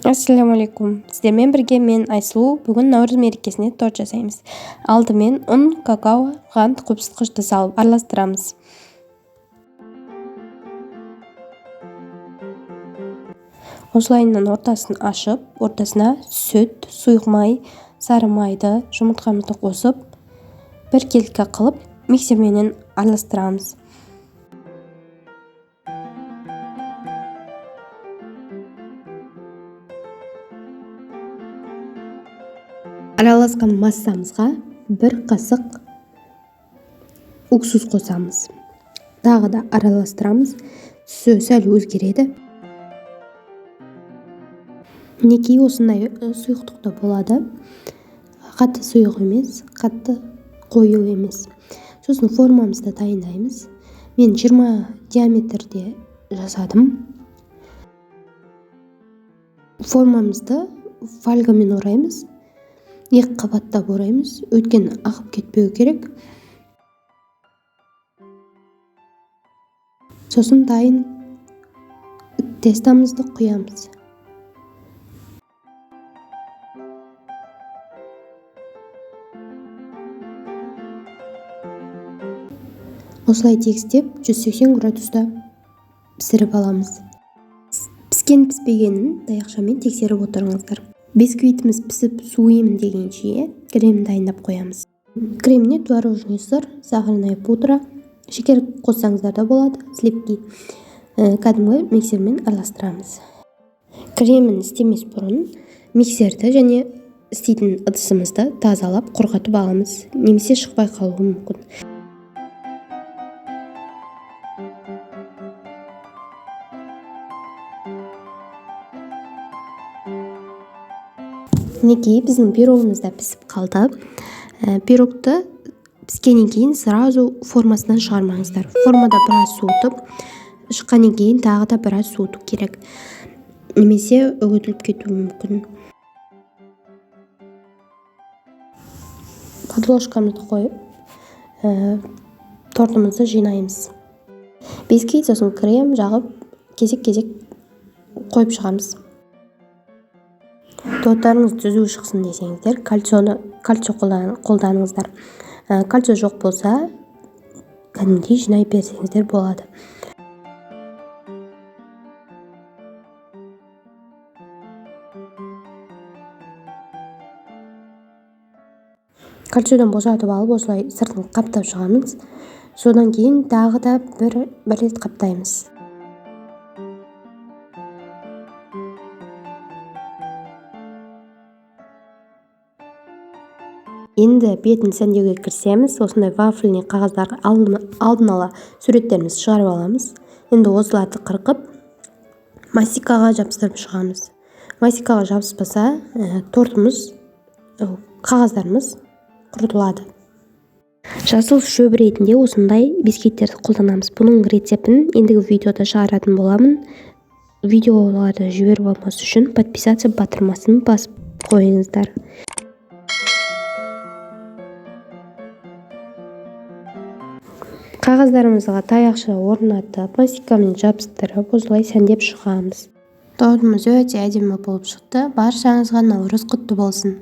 Ассалаумағалейкум! Сіздермен бірге мен, Айсұлу. Бүгін Наурыз мерекесіне торт жасаймыз. Алдымен ұн, какао, қант, көпсітқышты салып араластырамыз. Осылайынан ортасын ашып, ортасына сүт, сұйық май, сары майды, жұмыртқамызды қосып, біркелкі қылып миксерменен араластырамыз. Араласқан массамызға бір қасық уксус қосамыз. Тағы да араластырамыз. Түсі сәл өзгереді. Мінекей, осындай сұйықтықта болады. Қатты сұйық емес, қатты қою емес. Сосын формамызды дайындаймыз. Мен 20 диаметрде жасадым. Формамызды фольгамен ораймыз. Екі қабаттап ораймыз, өйткені ағып кетпеу керек. Сосын дайын тестамызды құямыз. Осылай тегістеп 180 градуста пісіріп аламыз. Піскен піспегенін таяқшамен тексеріп отырыңыздар. Бисквитіміз пісіп суимын дегенше крем дайындап қоямыз. Креміне творожный сыр, сахарная пудра, шекер қоссаңыздар да болады, сливки. Кәдімгі миксермен араластырамыз. Кремін істемес бұрын миксерді және істейтін ыдысымызды тазалап, құрғатып аламыз, немесе шықпай қалуы мүмкін. Мінекей, біздің пирогымыз да пісіп қалды. Пирогты піскеннен кейін сразу формасынан шығармаңыздар. Формада біраз суытып, шыққаннан кейін тағы да біраз суыту керек. Немесе үгітіліп кетуі мүмкін. Подложкамызды қойып, тортымызды жинаймыз. Бисквит, сосын крем жағып, кезек-кезек қойып шығамыз. Торттарыңыз түзу шықсын десеңіздер, кольцо қолданыңыздар. Кольцо жоқ болса, кәдімгідей жинай берсеңіздер болады. Кольцодан босатып алып, осылай сыртын қаптап шығамыз. Содан кейін тағы да бір рет қаптаймыз. Енді бетін сәндеуге кірісеміз. Осындай вафельный қағаздарға алдын ала суреттерімізді шығарып аламыз. Енді осыларды қырқып, мастикаға жабыстырып шығамыз. Мастикаға жабыспаса, тортымыз, қағаздарымыз құртылады. Жасыл шөп ретінде осындай бисквиттерді қолданамыз. Бұның рецептін ендігі видеода шығаратын боламын. Видеоларды жіберіп алмас үшін подписаться батырмасын басып қойыңыздар. Қағаздарымызға таяқша орнатып, мастикамен жабыстырып, осылай сәндеп шығамыз. Тортымыз өте әдемі болып шықты. Баршаңызға Наурыз құтты болсын.